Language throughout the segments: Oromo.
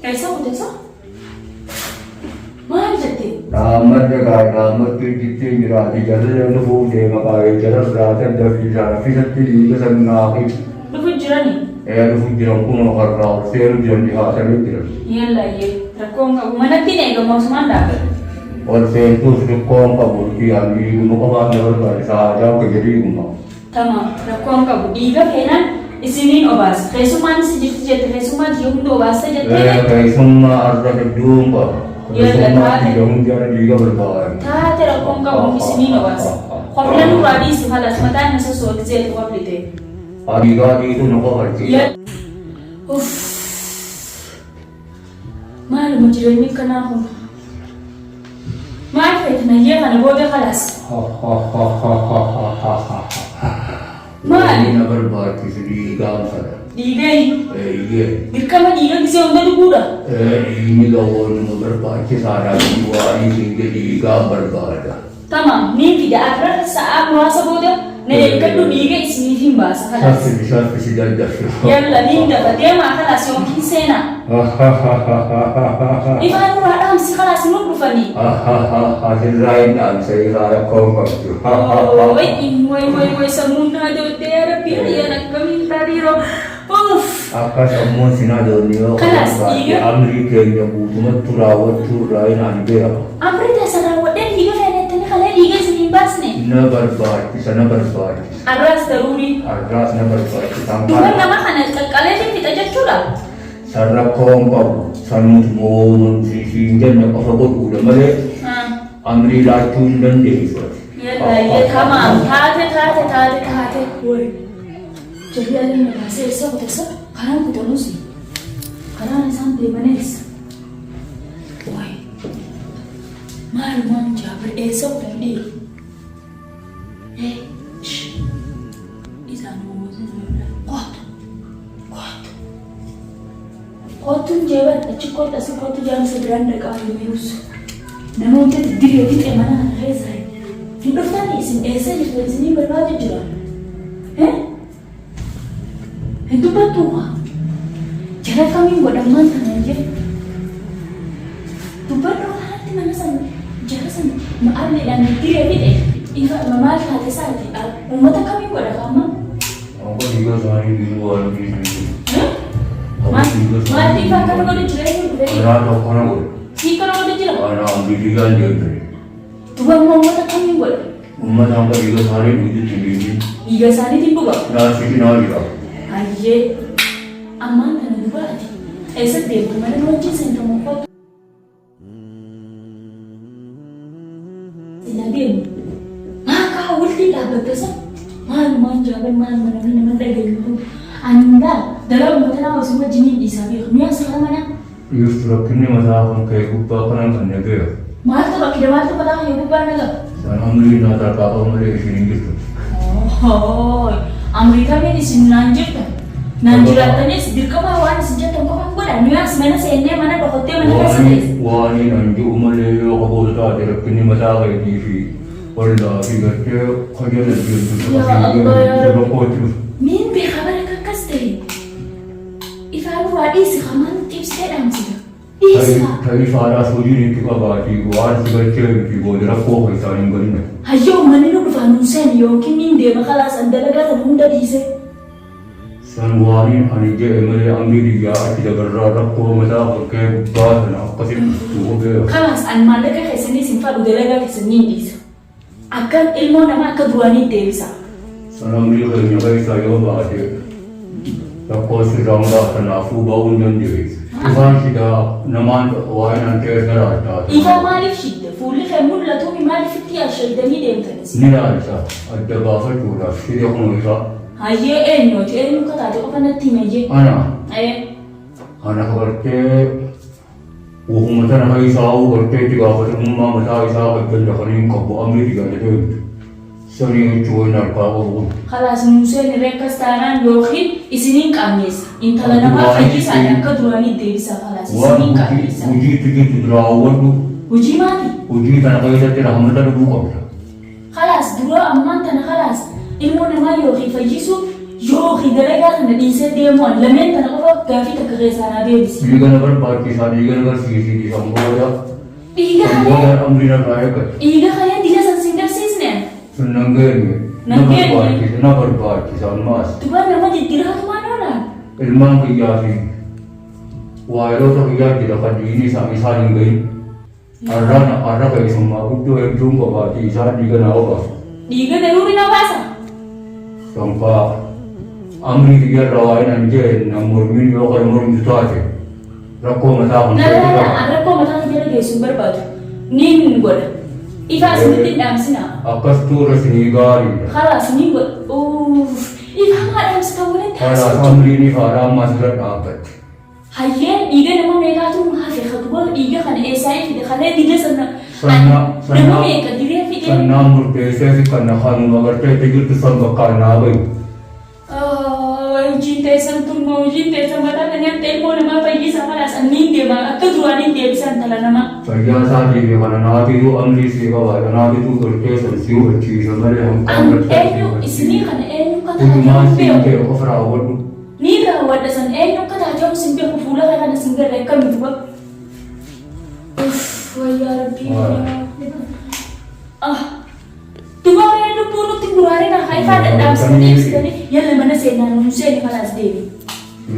Eessa kutessa? Maal jette? Dhaammadde gaa dhaammadde jettee jiraate jarri dhufuuf deema qaa'ee jara biraatan daffisaa raffisatti dhiiga sannaaqi. Dhufu jirani. Ee dhufu jiran kunoo karraa ol seenu jiran dhihaatanii jiran. Yalla iyyee rakkoon qabu manatti hin eegamu asumaan dhaabbata. Ol seentuus rakkoon qabu fi ani dhiiguma qofaan na barbaachisa haajaan kiyya dhiiguma. Tamaam rakkoon qabu dhiiga feenaan isiniin obaasa. Keessummaanis jirti jette keessummaa tiyya hunda obaasta jettee. Ee keessummaa arra hedduun qaba. Yalla Keessummaa taate. kiyya hundaa dhiiga barbaada. Taate rakkoon qabu isiniin obaasa. Kofla nurraa dhiisi kalas mataan isa soo gizeetu koflite. Dhiigaa dhiitu nu kofalchiisa. Uff. Maaluma jireenyi akkanaa kun? Maal feeti nayyee kana booda kalaas? Maali? Na barbaachisu dhiigaan fedha. Dhiiga eenyu? Eeyyee. Dirqama dhiiga gisee hunda dhuguudha? Dhiigni loonuma barbaachisaadha. Waarii siin dhiigaan barbaada. Tamaam niin fida arra sa'aa muraasa booda na eeggadhu dhiiga isiniif hin baasa kalaas. Saffisi saffisi daddafi. Yalla niin dafa deemaa kalaas yookiin seenaa. Ifaa nurraa dhaamsi kalaas nu dhufanii. Asirraa hin dhaamsa ifaa rakkoo hin qabdu. Way way way way sammuun naa doottee yaa rabbii ayyaan akkamiin taariiroo. Uff. Akka sammuun sin hadoonni yoo Kalaas, dhiiga. amrii keenya guutumatti raawwachuu irraa hin ani beeka. Amri tasa raawwadhee dhiiga feenettanii kalee dhiiga isin hin baasne. Na barbaachisa na barbaachisa. Arraas daruurii. Arraas na barbaachisa. Duba nama kana qaqqalee fixa jechuudha. San rakkoo hin qabu. Sanuutu moo siin jenne qofa godhuudha malee amrii laachuu hin dandeessu. Yalla yee tamaam taate taate taate taate. Way. Jarri aleen na baasee eessa kutessa? Karaan kutamus. Karaan isaan deeman eessa? Way. Maalumaan jaabir eessa kutan dhiiru? Ee, shh. Isaan kootu. Kootu. Kootuun jeeban achi kootu asii kootu jaamsa biraan dhaqaa himius. Namoota diddiree fixe mana kana keessa hin dhuftanii isin eessa jirtan isinii barbaadu jira. Hin dubbattuu kaa? Jara kamiin godhammaan tana jee? Dubbadhu kanatti mana san jara san ma'alleedhaan diddiree fixe ifa maal taate isaati uummata kamiin godha kaamma? Akka dhiiga isaanii dhiiguu waan dhiisanii. Maal ifa akkana godhu jira eenyu dhufee? Karaa tokko na godhe. Sii kana godhu jira? Ana ambiiligaan deemte. Duba immoo uummata kamiin godha? Uummata hanga dhiiga isaanii dhugutti hin dhiisin. Dhiiga isaaniitiin dhuga? Naasiti naa jira. Hayyee. Ammaan tana duba ati eessatti deemtu mana nu wajjin seenta moo kottu? Silaa deemu. Maa akka hawwiltii dhaabbatte san maalumaan jaaban maaluma namni nama dhageenyu kun. Ani hundaa dalaa uummata naa osoo wajjiniin dhiisaa beeku. Mi'a seera manaa. Dhiirtu rakkinni mataa kan kee gubbaa kanan kan na beeku. Maaltu rakkina maaltu mataa kee gubbaa na ga'a? San amrii naa tarkaa qabu malee isin hin jirtu. Hooy, amrii kamiin isin naan jirtan? Naan jiraattanis dirqama waan isin jettan qofaan godha. Nuyi as mana seennee mana dhokottee mana keessa teesse. Waaniin an ji'u malee yoo qaboota taate rakkinni mataa keetii fi ollaa fi gartee kajala deemtu Yaa Allah yaa Rabbi. rakkootti dhufu. Miin beekaa bara akka akkas ta'e. Ifaa duraa dhiisi kamaan ibsitee dhaamsita. Dhiisi kaa. Ta'ii faadhaas hojiin itti qabaatii waan si galchee miti booda rakkoo keessaan hin galina. Hayyoo uummanni nu dhufaa nuun seeni yookiin niin deema kalaas an dalagaa sana hunda dhiisee. San waaniin ani jedhe malee amrii biyyaa achi dabarraa rakkoo mataa horkee gubbaa sana akkasitti dhuftu beeka. Kalaas an maallaqa keessaniis hin fadhu dalagaa keessan niin dhiisa. Akka ilmoo namaa akka duraanii deebisa. San amrii keenya keessaa yoo baate rakkoo sirraan ga'a kanaafuu ba'uu hin dandeessu. Ifaan shidaa namaan waa'ee naan ta'e gara addaa. Ifaa maaliif shidda? Fuulli kee mul'atuumi maaliif itti ashaydanii deemtanis? Ni laalcha adda baafachuudhaaf shida kun ifaa. Hayyee eenyuuti? Eenyu akka taate qofa natti himi hayyee. Ana Ee. ana kabartee wahuma tana keessaa gartee itti gaafatamummaa mataa isaa kan danda'anii hin qabu amrii dhiyaatee miti. Sanii jechuun wayin harkaa qabu kun. Kalaas Museen irra akkas taanaan yookiin isiniin qaanyeessa. Intala namaa fayyisaadha akka duraanii deebisaa kalaas Waan isiniin qaanyeessa. hojii itti jirtu raawwadhu Hojii maali? hojii kana keessatti rahmata dhuguu qabda. Kalaas dura ammaan tana kalaas ilmoo namaa yookiin fayyisuu Yookiin dalagaa kana dhiisee deemuu an lameen tana qofa gaafii takka keessaa naa deebisi. Dhiiga na barbaachisaa dhiiga na barsiisii san booda. Dhiiga San kalee booda amrii narraa eeggatu. dhiiga kalee dila san sin garsiisne an. Sun nan geenye. Na Nan geenye. barbaachisa na barbaachisa ammaas. Duba nama jijjiiraatumaan oolaan. Ilmaan kiyyaa fi waayiloota kiyyaa jira kan dhiigni isaan hin gahin. Arraan arra keessummaa guddoo hedduun qabaatii isaan dhiiga naa obaasu. Dhiiga daruuri na baasa. Sanfaa amrii kiyyarraa waa'ee nan jee nan mormiin yoo kan mormitu taate rakkoo mataa kan Na ta'e la la qaba. an rakkoo mataa kiyya irra geessu hin barbaadu. Niin godha. Ifaa isinitti hin dhaamsinaa. Akkas tuura isinii gaariidha. Khalaas niin godha. Uuff. Ifaa maa dhaamsita walitti Khalaas haasoftu. amriin ifaadha amma asirra dhaabbatti. Hayyee dhiiga nama meeqaatu nu hafe ka duba dhiiga kana eessaayii fide kalee dila sana Sannaa nama sannaa meeqa diree fide. sannaan murteessee si kanna kanuma gartee itti jirtu san bakkaan naa gayu. Hojiin teessan tun moo hojiin teessan mataa na nyaatte ilmoo namaa fayyisa kalaas anniin deema akka duraaniin deebisa intala namaa. Fayyaa isaatii fi kana naatitu amrii sii qabaadha naatitu gartee san si hubachiisa malee hanqaan An gartee si eenyu isinii hubachiisa. kana eenyu akka taate Hujumaan hin siin beeku. kee qofa raawwadhu. Niin raawwadha san eenyu akka taate hoo sin beeku fuula kee kana sin garre akkami duba. Uff wayyaa rabbii. Ah. Duba mee lubbuu nutti muraarinaa haa ifaa dhadhaamsitanii ibsitanii yalla mana seenaa nuun seeni kalaas deemi.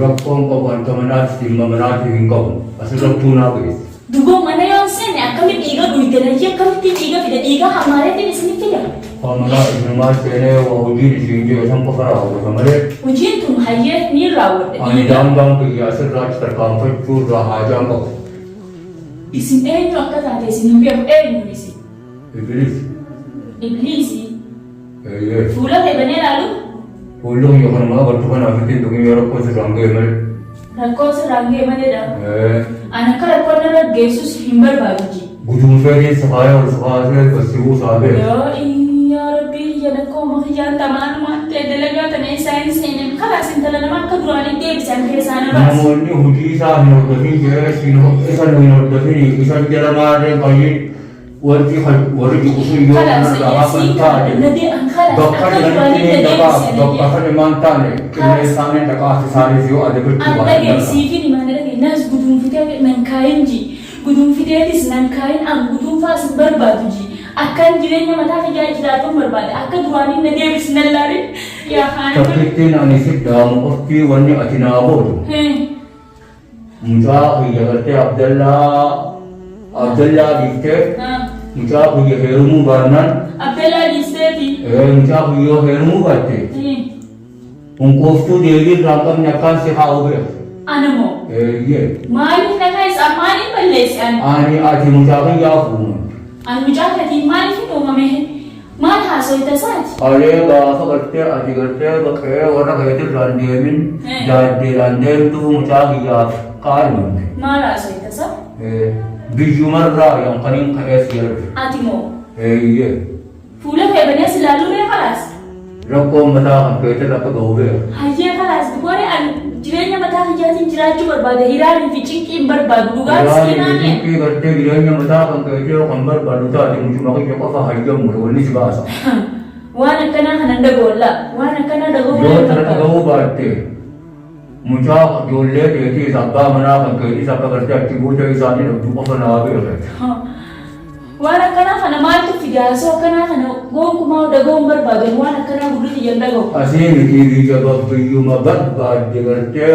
Rakkoon qabu wanta manaati dhimma manaati hin qabu. Asirrattuu naa geesse. Duba mana yoon seenne akkami dhiiga dhuyde nayyee akkamitti dhiiga fida dhiiga hamaareetiin isinif fida. Haa manaa isinumaa seenee waa hojiin isiin jedhe san qofa raawwata malee. Hojiin tun hayyee niin raawwadha Ani dhiiga. daangaan kiyya asirraa achi tarkaanfachuu irraa haajaan qabu. Isin eenyu akka taate isin hin beeku eenyu isin. Ibliis. Ibliisi. Eeyyee. Fuula kee banee ilaalu. Fuulli kiyya kanuma agartu kana ofitti hin tuqin yoo rakkoon sirraan ga'e malee. Rakkoon sirraan ga'e maleedha. Ee. An akka rakkoon narra geessus hin barbaadu ji. Guduunfeetiin si kaayee ol si kaasee gad si buusaa beeku. Yaa yaa rabbii kiyya lakkooma kiyyaan tamaanumaan ta'e dalagaa tana eessaa hin seeneen kalaas intala nama akka duraanii deebisan keessaa na baasi. Namoonni hojii isaa hin hordofin jedhee siin isa nu hin hordofin isan jala maarreen qayyiin wanti warri jiru sun yoo Kalaas kanarraa hafan siin taate nadee an kalaas bakka akka jiranitti duraanii ni na dhaqaa deebise bakka nadee. sana maan taane qilleensaan ni dhaqaa isaaniif yoo adabachuu An baatan dhagaye danda'a. siifin himaa na dhagaye naas guduunfitee nan kaayin ji guduunfiteetis nan kaayin an guduunfaas hin barbaadu ji akkan jireenya mataa kiyyaa jiraatuun barbaada akka duraanii na deebisi nan laalin yaa haana. Takkittiin ani si dhaamu qofti wanni ati naa gootu mucaa kiyya gartee Abdallaa Abdallaa dhiiftee mucaa kiyya heerumuu baannaan Abdallaa dhiisteeti. Mucaa kiyya yoo heerumuu baatte hunqooftuu deebii irraa hin qabne akkaan si kaa'u beeku. Ana moo? Eeyyee. Maaliif na kaayis an maaliin balleesse an? Ani ati mucaa kiyyaaf uumamte. An mucaa keetiin maaliif hin uumame? Maal haasoyta isaati? Kalee gaafa gartee ati gartee baqee warra keetirraa hin deemin jaaddeedhaan deemtuu mucaa kiyyaaf qaadhimamte. Maal haasoyta isa? Biyyumarraa yankaniin ka'ee si erge. Ati moo? Eeyyee. Fuula kee banee si laaluu ree kalaas? Rakkoon mataa kan keetirra akka gahu beeka. Hayyee kalaas dubaree ani jireenya mataa kiyyaatiin jiraachuu barbaada hiraarii fi cinqii hin barbaadu dhugaa Hiraarii fi miskiinaa kee. cinqii gartee jireenya mataa kan keetii yoo kan barbaadu taate mucuma kiyya qofa hayyammu wanni si baasa. Waan akkanaa kana hin dhaga'u wallaa waan akkanaa dhaga'uu Yoo hin tana barbaadu. dhaga'uu baatte mucaa ijoollee keetiis abbaa manaa kan keetiis akka gartee achi buutee isaanii dhabdu qofa naa beeke. Waan akkanaa kana maaltu fide haasoo akkanaa kana gonkumaa dhaga'uu hin barbaadu ani waan akkanaa gurri kiyya hin dhaga'u. Asii mitii biyya biyyuma barbaadde gartee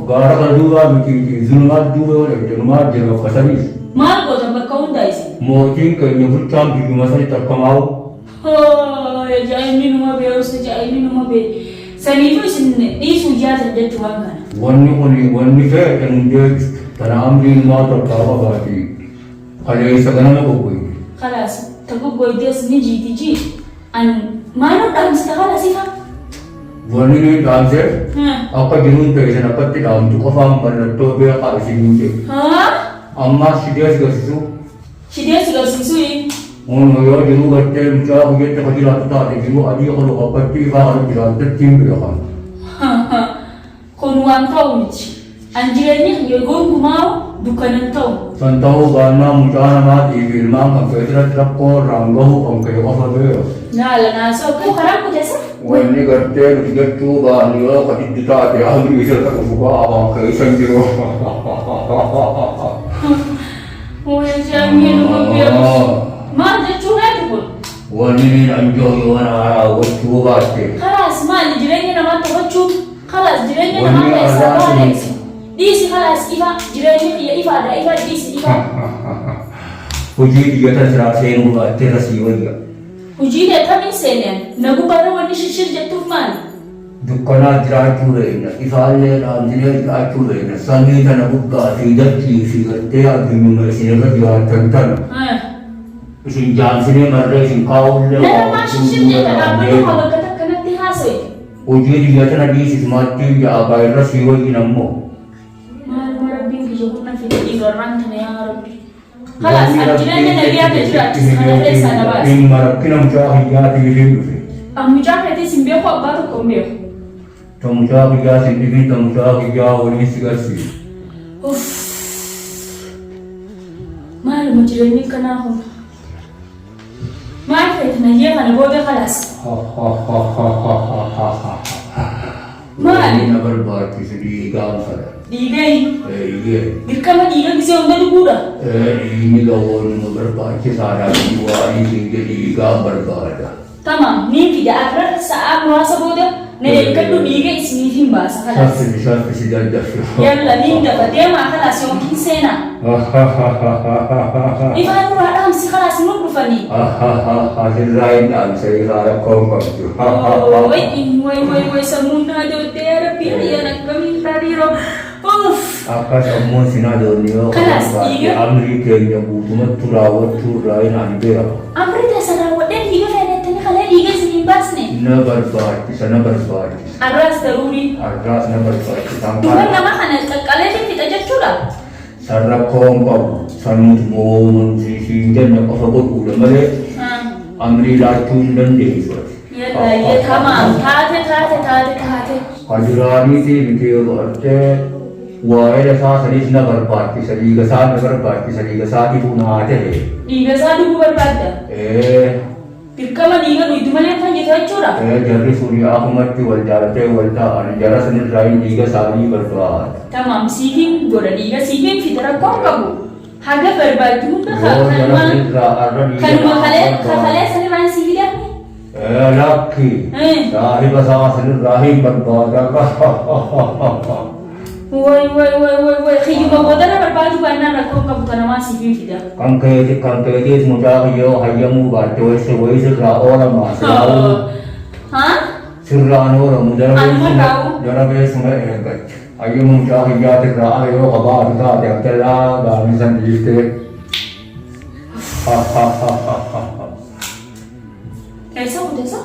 gaara kana duubaa mitiitii zunumaa duuba yoo dhaqxe numaa jira bakka saniis. Maal gootan bakka hundaa isin? Mootiin keenya bulchaan biyyuma sanitti arkamaawu. Hoo ajaa'ibni numa bee os ajaa'ibni numa bee saniifuu isin dhiisuu yaatan jechuu waan kana. Wanni kuni wanni feete nun deebistu tana amrii numaa tolkaa qabaati. Kaleessa ganama goggoyte. Khalaas ta goggoytees ni jiiti ji an maa nu dhaamsita khalaas ifa. Wanni ni dhaamseef akka jiruun teessan akkatti dhaamtu qofaan mallattoo beekaa isiniin jedhe. Haa? Ammaas shidee si garsiisuu. Shidee si garsiisuu. Kun yoo jiruu gartee mucaa guyyatti ka jiraattu taate jiruu adii kan akkatti ifaa kan jiraattetti hin beekan. Kun waan ta'u miti. An jireenyi kiyya gonkumaa dukkana hin ta'u. San ta'uu baannaan mucaa namaatii fi ilmaan kan kee irratti rakkoo irraan gahuu kan kee qofa beeka. Laala naasoo akkam karaa kute sa? Wanni gartee nuti jechuu baannu yoo ka diddu taate amrii isirra dhufu kaa afaan keessa hin jiru. Way shaanyii numa beekus. Maal jechuu keeti kun? Wanni niin anjoo yoo na raawwachuu baatte. Kalaas maali jireenya namaa to'achuu? Kalaas jireenya namaa Wanni keessaa arraa baala kun ibsi. Dhiisi kalaas ifa jireenyi kiyya ifaadha ifa dhiisi ifa. Hojii biyya tan siraa seenuu baatte irra sii wayya. Hojii tee tamiin seene ani? Na gubbaarra wanni shirshir jettuuf maali? Dukkanaa jiraachuu beekna, ifaallee dhaamsinee jiraachuu beekna. Samii tana gubbaa fi dachii fi gartee addunyuma isin irra jiraattan tana. Isin jaamsinee marree isin kaa'ullee Nama waa maa gochuu shirshir dura jetta dhaabbadhu beekna. haa bakka takkanatti haasa'i. Hojii tiyya tana dhiisi sumaattiin ja'a kaa irra sii wayyin ammoo. Maaluma rabbiin kiyya kun na fide dhiirarraan tana yaa rabbi. Kalaas Wanni an jireenya rabbiin nagayaa na jedhe sitti jiraachise kana keessaa na himeetiin baasi. dhimma rakkina mucaa kiyyaatiifin dhufe. An mucaa keetiis hin beeku abbaa tokko hin beeku. Ta mucaa kiyyaa sin dhibin ta mucaa kiyyaa waliin si garsiisa. Uff. Maaluma jireenyi akkanaa kun. Maal feete nayyee kana booda kalaas. Maali? Wanni na barbaachisu dhiigaan fedha. Dhiiga eenyu? Eeyyee. Dirqama dhiiga gisee hunda dhuguudha? Ee, dhiigni gawoonuma barbaachisaadha. Waanii siin jedhi dhiigaan barbaada. Tamaam niin fida arra sa'aa muraasa booda na eeggadhu dhiiga isiniif hin baasa kalaas. Shaffisi shaffisi daddaffi. Yalla niin dafa deemaa kalaas yookiin seenaa. Ifaa nurraa dhaamsi kalaas nu dhufanii. Sirraa hin dhaamsa ifaa rakkoo hin qabdu. Way way way way sammuun naa doottee yaa rabbii kiyyaan akkamiin tariiroo. Uff. Akka sammuun sin hadoonne yoo Kalaas, barbaadde dhiiga. amrii keenya guutumatti raawwachuu irraa hin ani beeka. Amri tasa raawwadhee dhiiga feetettanii kalee dhiiga isin hin baasne. Na barbaachisa na barbaachisa. Arraas daruurii. Arraas na barbaachisa. Duba nama kana qaqqaleetiin fixa jechuudha. San rakkoo hin qabu. San nuti moomansi siin jenne qofa godhuudha malee amrii laachuu hin dandeessu ati. Yalla yee tamaam taate taate taate taate. Ka duraaniitii miti gartee waa'ee isaa saniis na barbaachisa dhiiga isaa na barbaachisa dhiiga isaatiitu naa ta'e. Dhiiga isaa dhuguu barbaadda? Ee. Dirqama dhiiga dhuydu malee hin fayyitu jechuudha? Ee jarri suni akkumatti wal jaalatee wal ta'an jara sanirraa hin dhiiga isaanii barbaada. Tamaam siifin godha dhiiga siifin fida rakkoo hin qabu. Haga barbaaddu hunda Yoo jara kanuma sanirraa arra dhiiga kanuma naa kalee barbaada. kalee sanirraa hin sii fidamne. Ee lakki saahiba isaa sanirraa hin barbaada. Way way way way way kiyyuma boodana barbaaduu baannaan rakkoo hin qabu tanamaa siif hin fida. Kan keeti kan keetiis mucaa kiyyoo hayyamuu baatte waysi wayii sirraa oolamaa silaa'uu Ha? sirraan oolamu Anuma raa'u. dara beessuma eeggacha. Hayyama mucaa kiyyaatirraa ala yoo qabaatu taate Abdallaa gaanii san dhiiftee. Ha ha ha ha ha. Eessa kuteessa?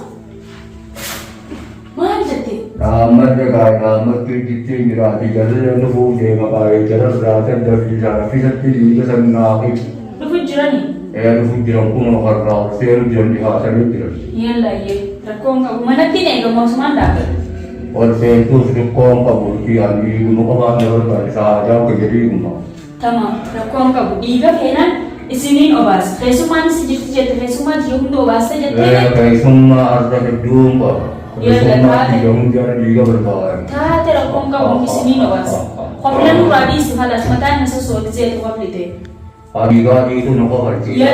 Maal jette? Dhaammadhe gaa dhaammadhe jittiin jiraati jarri dhufuu deema qaayee jararraa daddarbisaa raffisatti dhiiga sannaa fi Dhufu jirani. ee dhufu jiran kunoo karraa ol seenu jiran dhihaatanii jiran. Yalla iyyee rakkoon qabu manatti hin eegamu asumaan dhaabbadhu. Ol seentuus rakkoon qabu fi ani dhiiguma qofaan na barbaachisa haajaan kiyya dhiiguma. Tamaam rakkoon qabu dhiiga feenaan isiniin obaasa. Keessummaanis jirti jette keessummaa tiyya hunda obaasta jettee Ee keessummaa arra hedduun qaba. Keessummaa Taate. kiyya hundaara dhiiga barbaada. Taate rakkoon qabu isiniin obaasa. Kofla nurraa dhiisi halas mataan na sossooti zeetu koflite. Dhiigaa dhiituu na kofalchiisa.